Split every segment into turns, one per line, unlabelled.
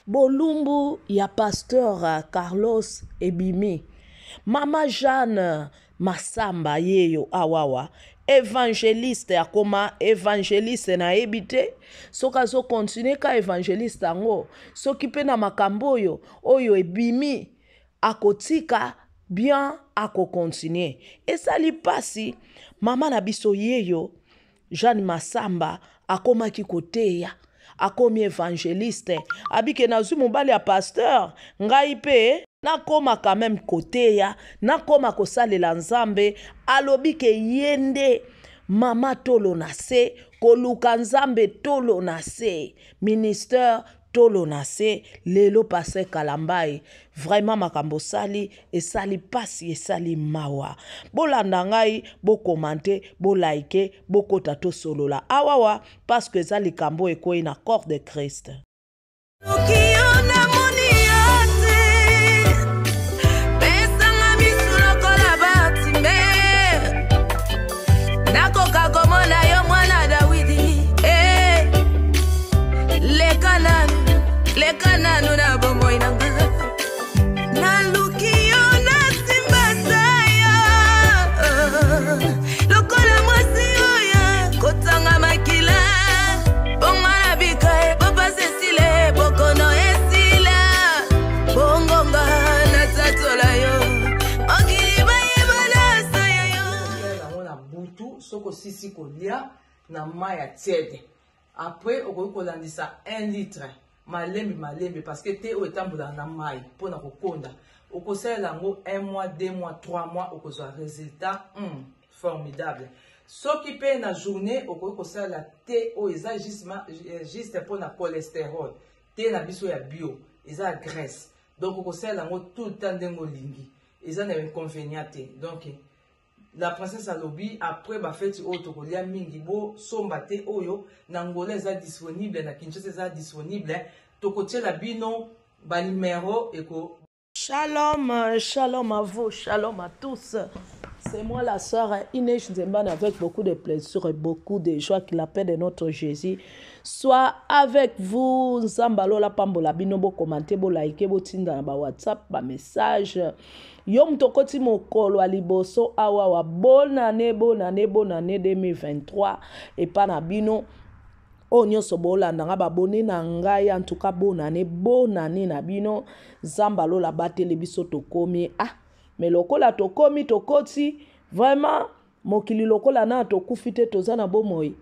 Bolumbu ya pasteur Carlos ebimi. Mama Jeanne Masamba yeyo awawa evangeliste akoma evangeliste nayebi te soki azo continuer ka evangeliste yango soki mpe na makambo oyo oyo ebimi akotika bien akokontinue esali mpasi mama na biso yeyo Jeanne Masamba akomaki koteya akomi evangeliste abike nazwi mobali ya pasteur ngai mpe nakoma quand même koteya nakoma kosalela nzambe alobi ke ye nde mama tolo na se koluka nzambe tolo na se ministère tolo na se lelo pasteur kalambayi vraiment makambo osali esali pasi esali mawa bolanda ngai bokomante bolike bokota tosolola awawa parce que eza likambo ekwei na corps de christ.
Nakoka komona yo mwana Dawidi eh. Leka nanu, leka nanu na bomoi na nga naluki yo nasimbata yo lokola mwasi oyo kotanga makila bongo nabika e bopasi esile bokono esila bongonga natatola yo mokili bayebana saya yo
yango na butu soki osisi kolia na mai ya tiede après okoki kolandisa 1 litre malembe malembe parce que te oyo etambolaka na mai mpo na kokonda okosalela yango 1 mois 2 mois 3 mois okozwa résultat formidable soki mpe na journée okoki kosalela te oyo eza juste mpo na cholestérol te na biso ya bio eza ya graisse donc okosalela yango tout le temps ndenge olingi eza na inconvénient te donc la princesse alobi après bafeti oyo tokolia mingi bosomba te oyo na Angola eza disponible na Kinshasa eza disponible tokotiela bino banimero eko.
Shalom, shalom à vous, shalom à tous. C'est moi la sœur Inès Nzembani avec beaucoup de plaisir et beaucoup de joie que la paix de notre Jésus soit avec vous. Nzambe alola pambola bino bo commenter, bo liker, bo tinda na ba WhatsApp, ba message. Yo moto okoti mokolo ya liboso awa wa bonne année, bonne année, bonne année 2023 epa na bino. Oyo nyonso bolanda nga babone na ngai en tout cas bonne année, bonne année na bino. Nzambe alola bateli biso tokomi ah mais lokola tokomi tokoti vraiment mokili lokola na tokufi te toza na bomoi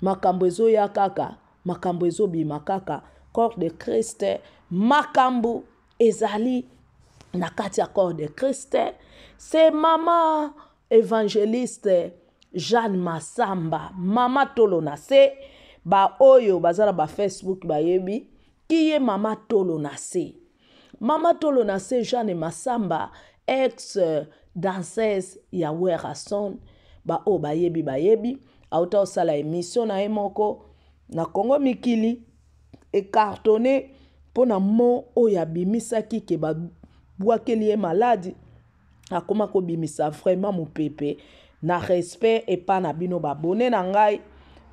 makambo ezoya kaka makambo ezobima kaka corps de Christ makambo ezali na kati ya corps de Christ. C'est maman évangéliste Jeanne Masamba mama tolo na se ba oyo baza na ba Facebook bayebi ki ye mama tolo na se mama tolo na se Jeanne Masamba ex danseuse ya Werrason ba oyo bayebi bayebi auta osala émission na ye moko na Congo mikili ecartonne mpo na mo oyo abimisaki ke babwakeli ye maladi akoma kobimisa vraiment mopepe na respect epa na bino babone na ngai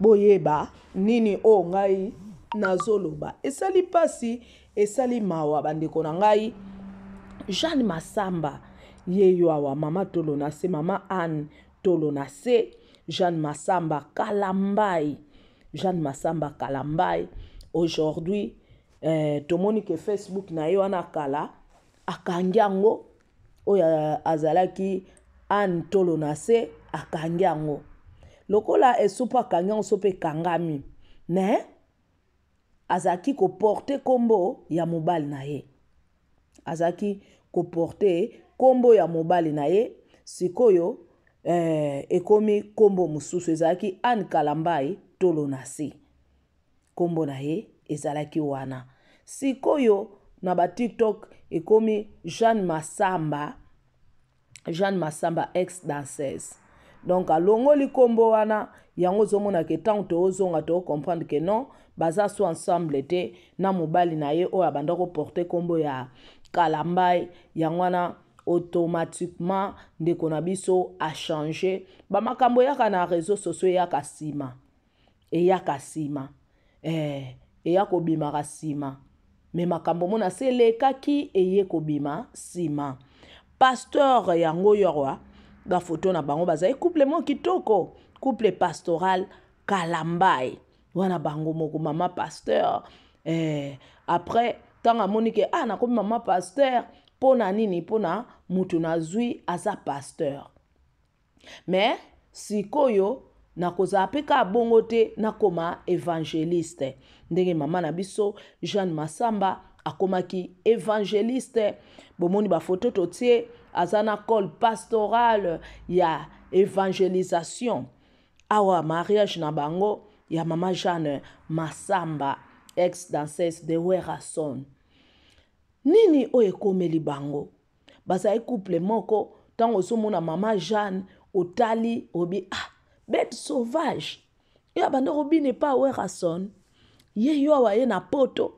boyeba nini oyo ngai nazoloba esali mpasi esali mawa bandeko na ngai Jeanne Masamba ye yo awa mama tolo na se mama Anne tolo na se Jeanne Masamba Kalambai Jeanne Masamba Kalambai aujourd'hui tomoni ke Facebook na ye wana kala akangi yango oyo azalaki Anne tolo na se akangi yango lokola esupu akangi yango so mpe ekangami mais azalaki koporte kombo ya mobali na ye azalaki koporte kombo ya mobali na ye sikoyo ekomi kombo mosusu ezalaki Anne Kalambai tolo na se kombo na ye ezalaki wana sikoyo na ba TikTok ekomi Jeanne Masamba Jeanne Masamba ex danseuse donc alongoli kombo wana yango ozomona ke ntango toozonga tocomprendre ke non baza so ensemble te na mobali na ye oyo abanda koporte kombo ya Kalambai yango wana automatiquement ndeko na biso achange bamakambo eyaka na réseau sociaux eyaka nsima eyaka nsima eya kobimaka nsima. Me makambo mona se elekaki eye kobima nsima. Pasteur yango yorwa bafoto na bango bazali couple moko kitoko, couple pastoral Kalambayi. Wana bango moko mama pasteur après ntango amoni ke ah nakomi mama pasteur mpo na nini, mpo na mutu nazwi aza pasteur. Mais sikoyo nakozala mpe kaka bongo te, nakoma évangéliste ndenge mama na biso Jeanne Massamba akomaki évangéliste. Bomoni bafoto totie, aza na col pastoral ya évangélisation. Awa mariage na bango ya mama Jeanne Massamba, ex danseuse de Werrason. Nini oyo ekomeli bango? Bazali couple moko, ntango ozomona mama Jeanne otali obi ah bête sauvage oyo abanda kobina epa Werrason, ye yo awa ye na poto.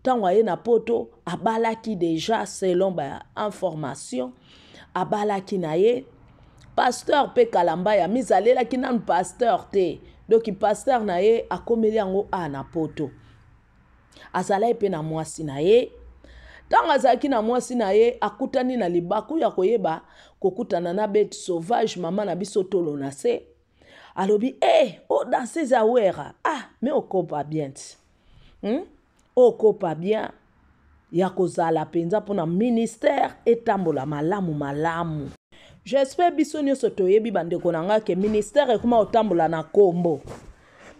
Ntango aye na poto abalaki déjà selon ba information, abalaki na ye pasteur mpe Kalambayi amizalelaki nanu pasteur te, donc pasteur na ye akomeli yango a na poto. Azalaki mpe na mwasi na ye. Ntango azalaki na mwasi na ye akutani na libaku ya koyeba kokutana na bête sauvage mama na biso tolo na se. Alobi o danseuse ya Wera, ah mais okopa bien ti. Okopa bien ya kozala mpenza mpona ministère etambola malamu malamu. J'espère biso nyonso toyebi bandeko na ngai ke ministère ekoma kotambola na kombo.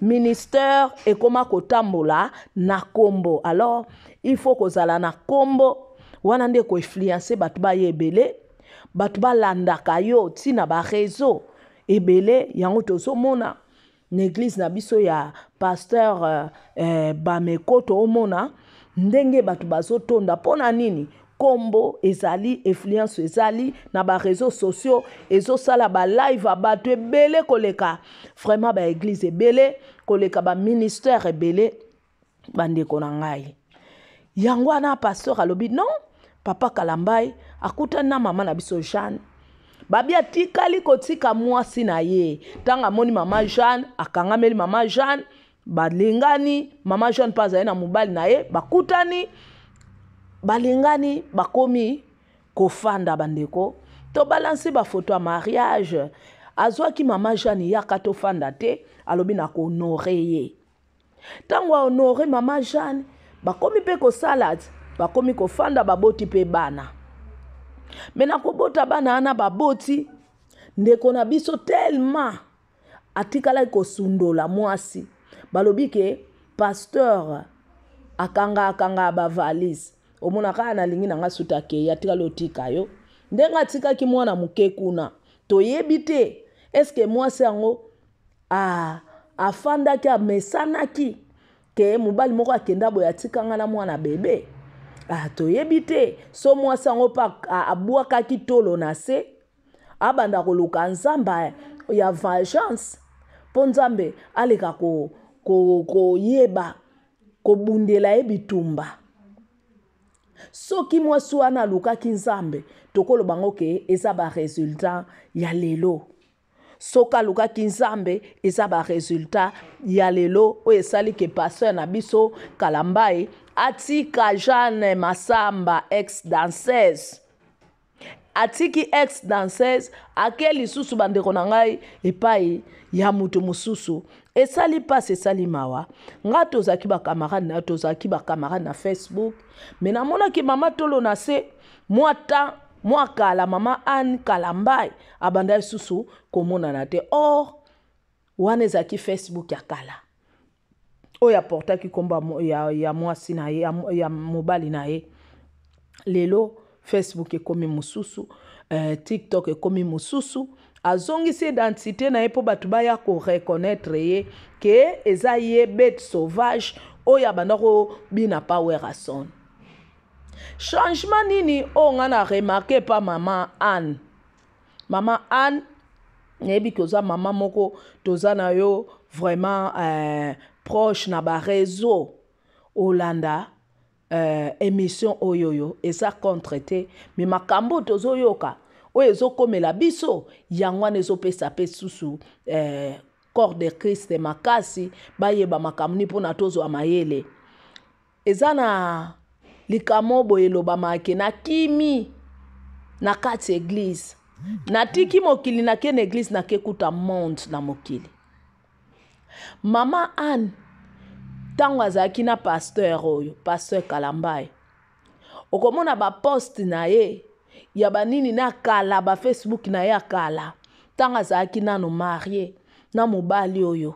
Ministère ekoma kotambola na kombo. Alors il faut kozala na kombo wana nde koinfluencer bato baye ebele, bato balandaka yo ntina ba réseau ebele. Yango tozomona na église na biso ya pasteur Bameko, toomona ndenge bato bazotonda mpona nini? Kombo ezali, influence ezali na ba réseaux sociaux, ezosala ba live ya bato ebele koleka vraiment ba église ebele koleka ba ministère ebele. Bandeko na ngai, yango wana pasteur alobi non, papa Kalambayi akutani na mama na biso Jeanne. Babi atikali kotika mwasi na ye. Ntango amoni mama Jeanne, akangameli mama Jeanne, balingani. Mama Jeanne mpe azali na mobali na ye, bakutani, balingani, bakomi kofanda. Bandeko, tobalansi bafoto ya mariage. Azwaki mama Jeanne yaka tofanda te, alobi na kohonore ye. Ntango ahonore mama Jeanne, bakomi mpe kosala, bakomi kofanda, baboti mpe bana. Me na kobota bana wana baboti, ndeko na biso tellement atikalaki kosundola mwasi. Balobi ke pasteur akanga akanga ba valise. Omona kaka nalingi na nga suta akei, atikali otika yo. Ndenge atikaki mwana moke kuna, toyebi te eske mwasi yango afandaki, amesanaki ke mobali moko akenda boye atikanga na mwana bebe. Toyebi te so mwasi yango mpe abwakaki tolo na se, abanda koluka nzambe ya vengeance mpo nzambe aleka koyeba kobundela ye bitumba. Soki mwasi wana alukaki nzambe, tokoloba ngo ke eza ba résultat ya lelo. Soki alukaki nzambe, eza ba résultat ya lelo oyo esali ke pasteur na biso Kalambayi atika Jeanne Massamba ex danseuse. Atiki ex danseuse, ake lisusu bandeko na ngai epai ya moto mosusu. Esali pasi, esali mawa. Nga tozalaki ba camarade na, tozalaki ba camarade na Facebook, mais namonaki mama tolo na se mwa temps mwa kala, mama Anne Kalambayi abanda lisusu komonana te. Or wana ezalaki Facebook ya kala oyo aportaki kombo ya mwasi na ye, ya mobali na ye. Lelo Facebook ekomi mosusu, TikTok ekomi mosusu. Azongisi identité na ye mpo bato baya ko reconnaître ye ke eza ye bête sauvage oyo abanda kobina pa Werrason. Changement nini oyo nga na remarqué pa mama Anne? Mama Anne, nayebi ke oza mama moko toza na yo vraiment proche na ba réseau. Olanda émission oyo yo eza contre te, mais makambo tozoyoka oyo ezokomela biso yango wana ezopesa pe susu corps de Christ makasi, bayeba makambo ni mpona tozwa mayele. Eza na Likambo boye elobamaka ke nakimi na kati eglise, natiki mokili, nake na eglise, nake kuta monde na mokili. Mama Anne ntango azalaki na pasteur oyo, pasteur Kalambayi, okomona baposte na ye ya banini na kala, ba Facebook na ye ya kala, ntango azalaki nano marie na mobali oyo,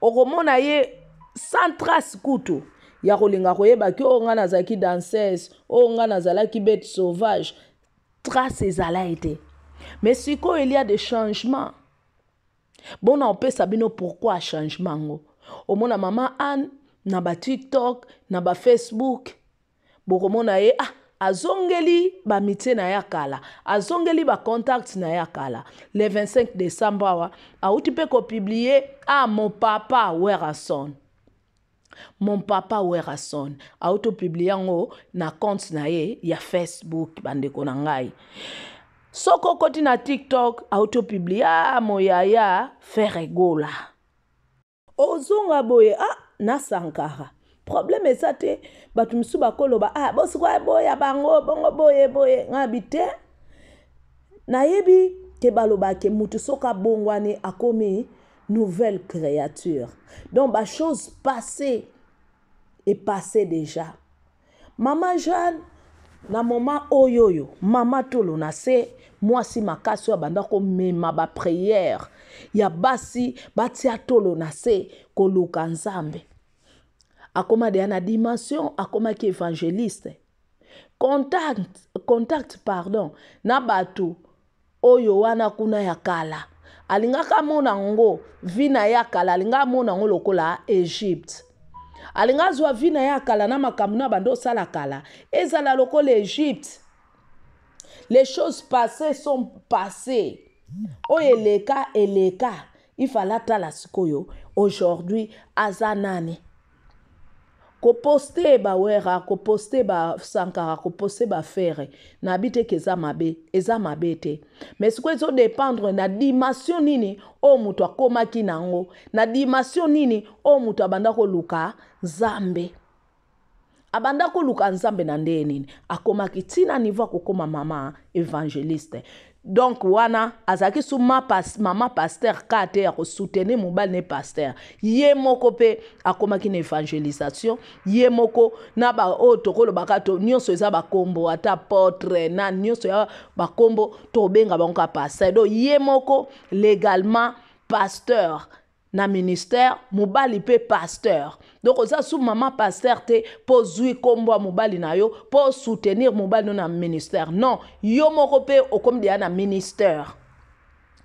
okomona ye sans trace kutu ya kolinga koyeba ki oyo ngai nazalaki danseuse, oyo ngai nazalaki bête sauvage, trace ezala ye te. Mais sikoyo il y a des changements. Bona opesa bino pourquoi changement yango. Omona mama Anne na ba TikTok, na ba Facebook, bokomona ye ah, azongeli ba amitié na ya kala, azongeli ba contact na ya kala. Le 25 décembre awa auti pe ko publier ah, mon papa Werrason. Mon papa Werrason auti publier yango na compte na ye ya Facebook, bandeko na ngai. Soko okoti na TikTok auti publier ah, moyaya Ferre Gola. Ozonga boye ah, na Sankara. Problème eza te, bato misusu bakoloba ah, bosikoya boya bango bongo boye boye, ngai bi te. Nayebi ke balobaka ke mutu soki abongwani akomi nouvelle créature. Donc ba chose passée est passée déjà. Mama Jeanne na moment oyo oyo mama tolo na se, mwasi makasi oyo abanda komema ba prière ya basi batia tolo na se koluka Nzambe, akoma deja na dimension, akomaki évangéliste. Contact, contact pardon, na bato oyo wana kuna ya kala, alingaka amona ngo vie na ye ya kala, alingaka amona ngo lokola Egypte, alinga azwa vie na ye ya kala na makambo na bando osala kala ezala lokola Egypte. Les choses passées sont passées, oyo eleka eleka, il fallait atala sikoyo aujourd'hui aza nani. Koposte ba Wera, koposte ba Sankara, koposte ba Ferre, nayebi te ke eza mabe, eza mabe te. Mais sikoyo ezo dépendre na dimension nini oyo moto akomaki nango, na dimension nini oyo moto abanda koluka Nzambe. Abanda koluka Nzambe na ndenge nini? Akomaki ti na niveau akokoma mama évangéliste. Donc wana azalaki su mama pasteur ka te ya kosoutenir mobali ne pasteur. Ye moko pe akomaki na évangélisation, ye moko na ba oyo tokolobaka to nyonso eza bakombo, ata apôtre na nyonso ya bakombo tobenga bango ka pasteur. Donc ye moko légalement pasteur na ministère, mobali pe pasteur. Donc oza su mama pasteur te po zui kombo ya mobali na yo po soutenir mobali no na ministère. Non, yo moko pe okomi deja na ministère.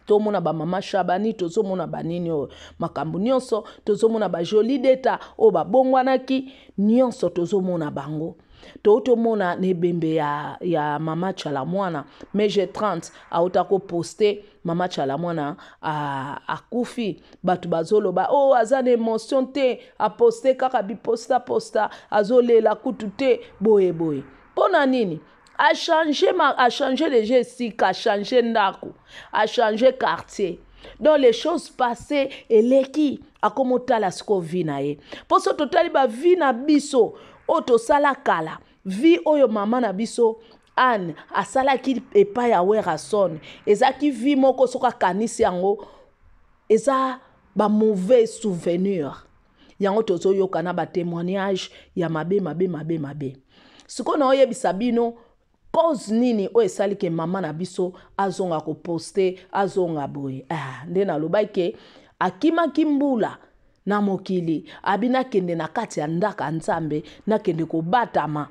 Tomona ba mama Shabani, tozomona ba nini oyo makambo nyonso, tozomona ba Jolie Deta oyo babongwanaki nyonso, tozomona bango. Totomona na ebembe ya mama Tshala Mwana, mais j'ai 30 auta ko poster mama Tshala Mwana akufi, bato bazoloba oh aza na émotion te, aposte kaka biposta posta, azolela kutu te boye boye. Pona nini? A changer ma, a changer déjà esika, a changer ndako, a changer quartier. Donc les choses passées eleki, akomotala siko vie na ye. Poso totali ba vie na biso oyo tosala kala, vie oyo mama na biso Anne asalaki epai ya Werrason, ezalaki vie moko soki akanisi yango eza ba mauvais souvenir. Yango tozoyoka na ba témoignage ya mabe mabe mabe mabe. Sikoyo naoyebisa bino cause nini oyo esali ke mama na biso azonga koposte, azonga boye. Ah, nde nalobaki ke akimaki mbula na mokili, abi nakende na kati ya ndaka Nzambe, nakende kobatama.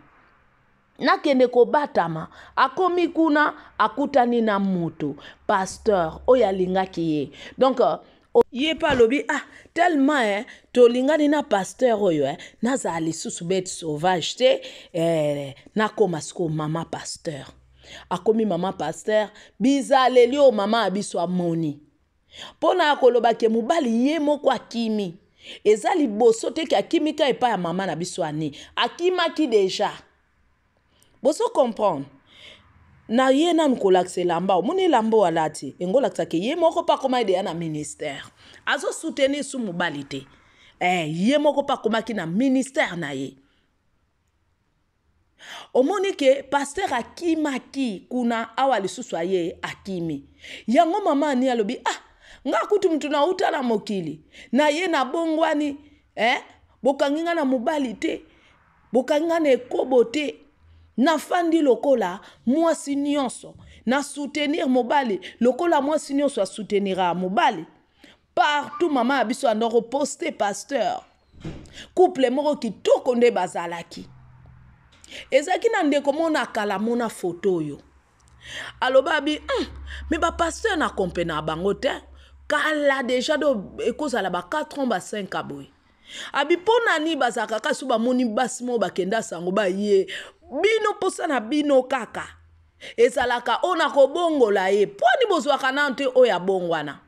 Nakende kobatama, akomi kuna akutani na moto pasteur oyo alingaki ye. Donc ye pe alobi ah tellement hein, tolingani na pasteur oyo hein, nazala lisusu bête sauvage te, nakoma sikoyo mama pasteur. Akomi mama pasteur, bizaleli oyo mama ya biso amoni. Pona koloba ke mobali ye moko akimi. Eza liboso te ke akimi ka epai ya mama na biso ani. Akimaki deja. Bozo comprendre? Na ye nanu kolakisa elamba, omoni elamba oyo alati, engo olakisa ke ye moko pe akomaki deja na ministère. Azo soutenir su mobali te. Ye moko pe akomaki na ministère na ye. Omoni ke pasteur akimaki kuna, awa lisusu aye akimi. Yango mama Ani alobi, ah, nga kutu mutu nauta na mokili, na ye nabongwani, eh? Bokangi nga na mobali te, bokangi nga na ekobo te, nafandi lokola mwasi nyonso, na soutenir mobali lokola mwasi nyonso asoutenira mobali. Partout mama ya biso ando koposte pasteur. Couple moko kitoko nde bazalaki. Ezalaki na ndeko moko na kala mona photo oyo. Aloba bi, mais ba pasteur na compena bango te. Kala déjà do ekozala ba 4 ans ba 5 ans boye. Abi pona ni bazalaka kaka so bamoni basi moko bakenda sango ba ye. Bino posa na bino kaka. Ezalaka oyo na kobongola ye. Poni bozwaka nanu te oyo abongwana.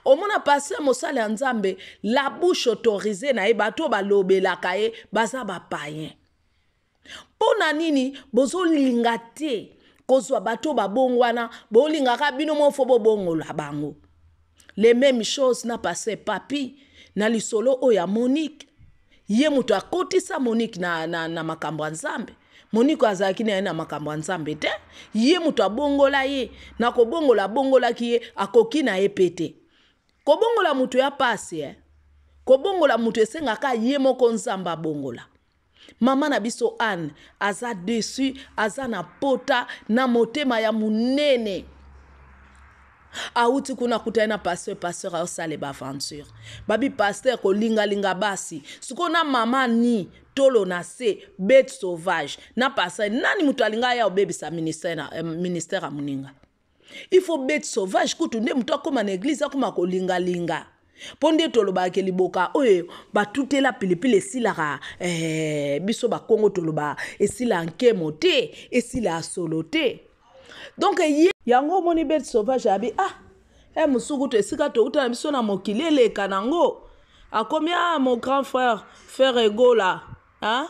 Omona pasteur mosali ya Nzambe, la bouche autorisée na ye, bato oyo balobelaka ye baza ba païen. Pona nini bozolinga te kozwa bato oyo babongwana, bolingaka bino moko fo bobongola bango. Les mêmes choses na pasteur Papi na lisolo oyo ya Monique. Ye moto akotisa Monique na makambo ya Nzambe. Monique azalaki na ye na makambo ya Nzambe te. Ye moto abongola ye. Na kobongola abongolaki ye, akoki na ye pe te. Kobongola moto ya pasi? Kobongola moto esengaka ye moko Nzambe abongola. Mama na biso Anne aza déçu, aza na pota na motema ya munene. Auti kuna akutani na pasteur, pasteur aosala ba aventure. Babi pasteur kolingalinga basi. Siko na mama ni tolo na se bête sauvage na pasteur nani moto alinga ya obebisa ministère na ministère ya moninga. Il faut bête sauvage kutu nde moto akoma na église akoma kolingalinga. Po nde tolobaka ke liboka oyo batutela pilipili esilaka biso bakongo toloba esila nkemo te, esila solo te. Donc ye yango omoni bête sauvage abi, ah, mosuku to esika touta na biso na mokili eleka nango. Akomi, ah, mon grand frère, frère Egola, hein?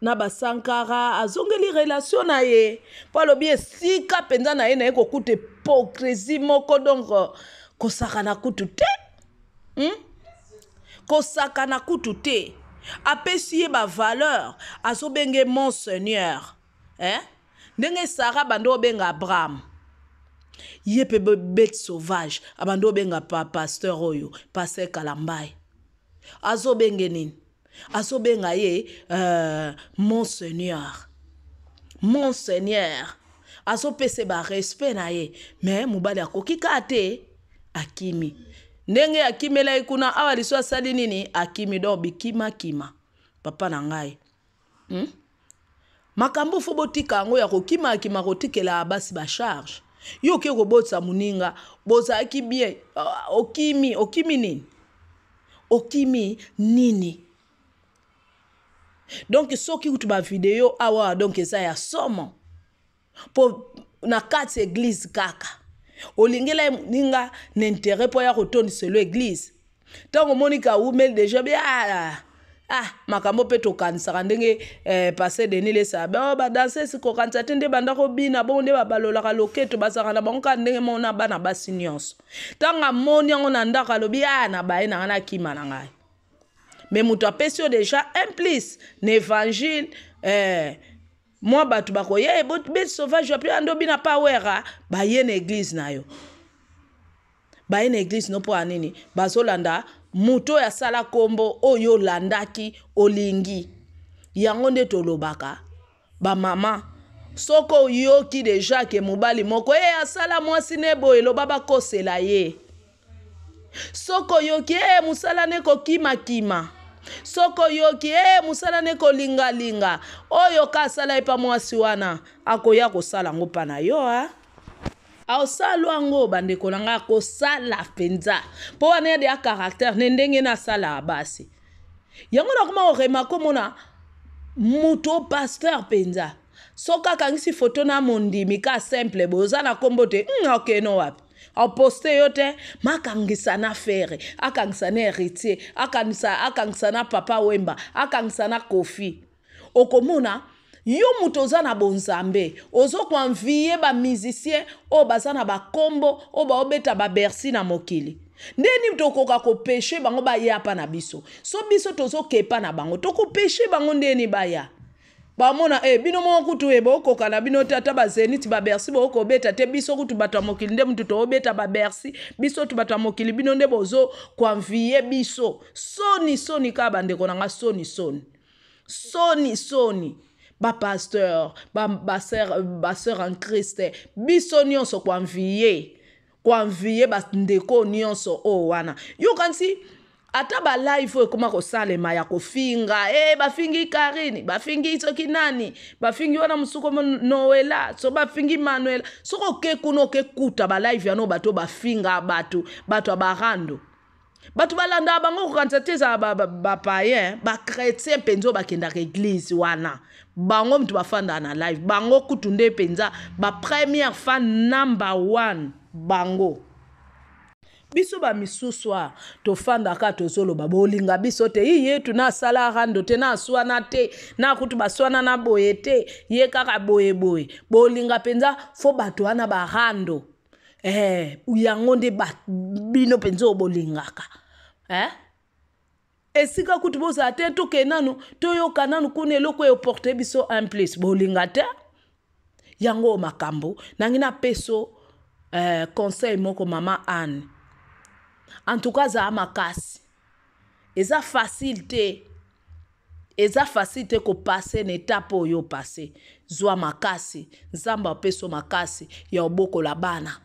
Na basankara azongeli relation na ye. Po alobi esika mpenza na ye na ye kokuta hypocrisie moko, donc kosakana kutu te. Kosakana kutu te. Apesi ye ba valeur, azobenge mon Seigneur. Hein? Ndenge Sarah bando obenga Abraham. Ye pe bête sauvage, abando obenga pasteur oyo, pasteur Kalambayi. Azobenge nini? Azobenga ye mon Seigneur. Mon Seigneur. Azopese ba respect na ye, mais mobali akoki ka te, akimi. Ndenge akimela ye kuna, awa liso asali nini? Akimi, donc bikima kima. Papa na ngai. Makambo fo botika yango ya kokima kima kotikela basi ba charge. Yo oke kobotisa moninga, bozalaki bien, okimi, okimi nini? Okimi nini? Donc soki kutu ba video awa donc eza ya somo. Po na kati église kaka. Olingela ye moninga na intérêt po ya kotondisa lo église. Tango omoni ka umel déjà bi, ah, ah, makambo pe tokanisaka ndenge passé Denis Lesa, ba, oh, ba danser si kokanisa te nde banda kobina, bongo nde ba balolaka loketo, bazalaka na bango kaka ndenge moko na bana basi nyonso. Tango amoni yango na ndako alobi, ah, na baye na nga na kima na ngai. Mais moto apesi yo déjà un plus na évangile moi bato bakoya, eh, bête sauvage, puis ando bina pa wera, ba ye na église na yo. Ba ye na église no po ya nini? Bazolanda moto oyo asala kombo oyo olandaki olingi. Yango nde tolobaka ba mama, soko oyoki deja ke mobali moko, eh, asala mwasi ne boye, loba bakosela ye. Soko oyoki, eh, mosala ne kokimakima. Soko oyoki, eh, mosala ne kolingalinga. Oyo ka asala ye pa mwasi wana, akoya kosala ngo pa na yo, ah? Aosala yango, bandeko na ngai, akosala mpenza. Po wana ya de ya caractère, ne ndenge na asala basi. Yango na koma oremako mona moto pasteur mpenza. Soki akangisi photo na mondimi ka simple boye, oza na kombo te, ok, no wapi. Aposte yo te, makangisa na Ferre, akangisa na Héritier, akangisa na Papa Wemba, akangisa na Kofi. Okomona yo moto oza na bonzambe, ozo ko envier ba musicien oyo baza na ba kombo, oyo baobeta ba Bercy na mokili. Ndeni tokoka ko pêcher bango baya pa na biso. So biso tozo kepa na bango, toko pêcher bango ndeni baya. Bamona e bino moko kutu e bokoka na bino te, ata bazeniti babersi bokobeta te. Biso kutu bato ya mokili nde mutu toobeta babersi, biso tu bato ya mokili, bino nde bozo koanvie biso. Soni soni kaka bandeko na nga, soni soni soni soni. Bapasteur, basœur ba en Christ, biso nyonso koanvie koanvie bandeko nyonso oyo wana. Yokanisi ata balive oyo ekóma kosalema ya kofinga, e bafingi Karine, bafingi soki nani, bafingi wana mosuku Noela, so bafingi Manuela. Soki oke kuna, okekuta balive yana, bato bafinga bato, bato ya barando, bato balandaka bango, kokanisa te ezala bapayen, bachrétien mpenza oyo bakendaka église wana. Bango mutu bafandaka na live, bango kutu nde mpenza bapremière fan number one. Bango biso bamisusu a tofandaka, tozoloba bolinga biso te. Yi yetu na asala rando te, na aswana te, na kutu baswana na boye te, ye kaka boyeboye. Bolinga mpenza fo bato wana barando, yango nde bino mpenza oyo bolingaka, eh? Esika kutu bozala te, tokee nanu toyoka nanu kuna eloko oyo porte biso un plus, bolinga te. Yango makambo nangi napeso conseil moko, mama Anne. En tout cas, azala makasi. Eza facile te, eza facile te kopasser na étape oyo opasse. Zwa makasi, Nzambe apesa makasi ya obokola bana.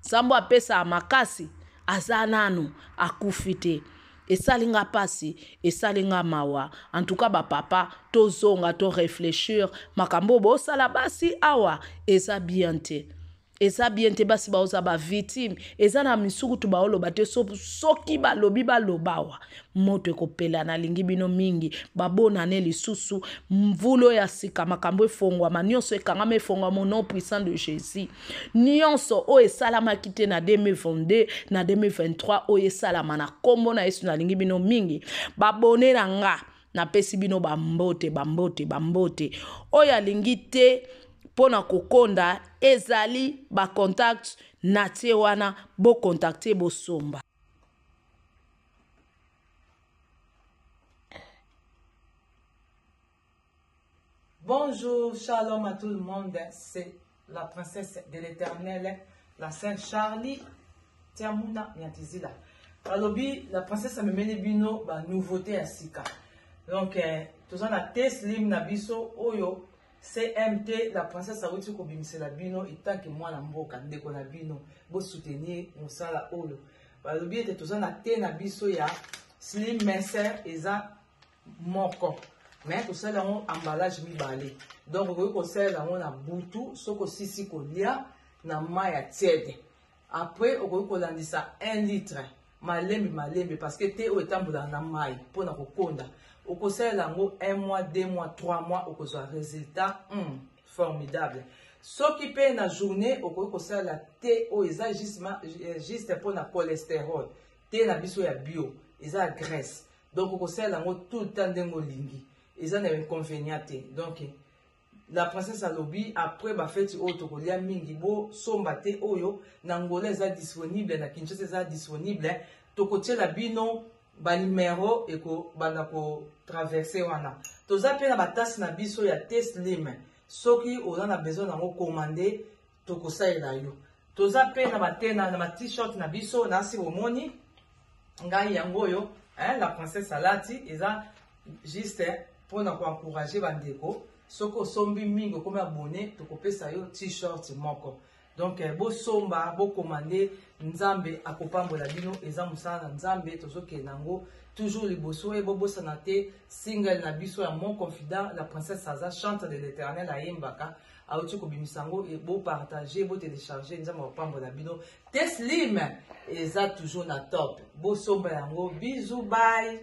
Nzambe apesaka makasi, aza nanu akufi te. Esali nga mpasi, esali nga mawa. En tout cas, bapapa, tozonga to réfléchir. Makambo oyo bosala basi awa eza bien te, eza bien te. Basi baoza bavictime. Eza na misukutu baoloba te, soki balobi, baloba awa moto ekopela. Nalingi bino mingi. Babonane lisusu mvula ya sika, makambo efongwama nyonso, ekangama efongwama au nom puissant de Jésus. Nyonso oyo esalamaki te na 2022, na 2023 oyo esalama na nkombo na Yesu. Nalingi bino mingi, babone na nga. Napesi bino bambote, bambote, bambote. Oyo alingi te mpo na kokonda, ezali bacontact na tie wana, bocontacte, bosomba.
Bonjour, shalom à tout le monde. C'est la princesse de l'Éternel, la Sainte Charlie Tiamuna Nyatizila. Balobi, la princesse amemeli bino ba nouveauté ya sika. Donc, toza na thé slim na biso oyo CMT, la princesse awuti kobimisela bino etanke mwana mboka, ndeko na bino, bosoutenir mosala oyo. Balobi ete toza na thé na biso ya slim minceur, eza moko mais tosali yango emballage mibale. Donc okoki kosalela yango na butu soki osisi kolia na mai ya tiède. Après okoki kolandisa 1 litre malembe malembe, parce que thé oyo etambolaka na mai mpona kokonda. Okosalela yango 1 mois, 2 mois, 3 mois, okozwa résultat formidable. Soki mpe na journée okoki kosalela thé oyo eza juste mpona cholestérol, thé na biso ya bio eza ya graisse. Donc okosalela yango tout le temps ndenge olingi, eza na inconvénient te. Donc la princesse alobi, après bafeti oyo tokolia mingi, bosomba thé oyo. Na Ngola eza disponible, na Kinshasa eza disponible. Tokotiela bino banimero ekobanda kotraverse wana. Toza mpe na batasi na biso ya thé slim. Soki oza na besoin nango, commande, tokosalela yo. Toza mpe na bathé na ba-t-shirt na biso. Nasi bomoni ngai yango oyo, hein, la princesse alati, eza juste mpona koencourage bandeko. Soki osombi mingi, okomi abonné, tokopesa yo t-shirt moko. Donc bosomba, bokomande, Nzambe akopambola bino. Eza mosala na Nzambe, tozokende yango toujours liboso. E bobosana te single na biso ya Mon Confident. La princesse aza chantre de l'Éternel, ayembaka, auti kobimisa yango. Bopartage, botélécharge, Nzambe akopambola bino. Thé slim eza toujours na top, bosomba yango. Bisous, bye.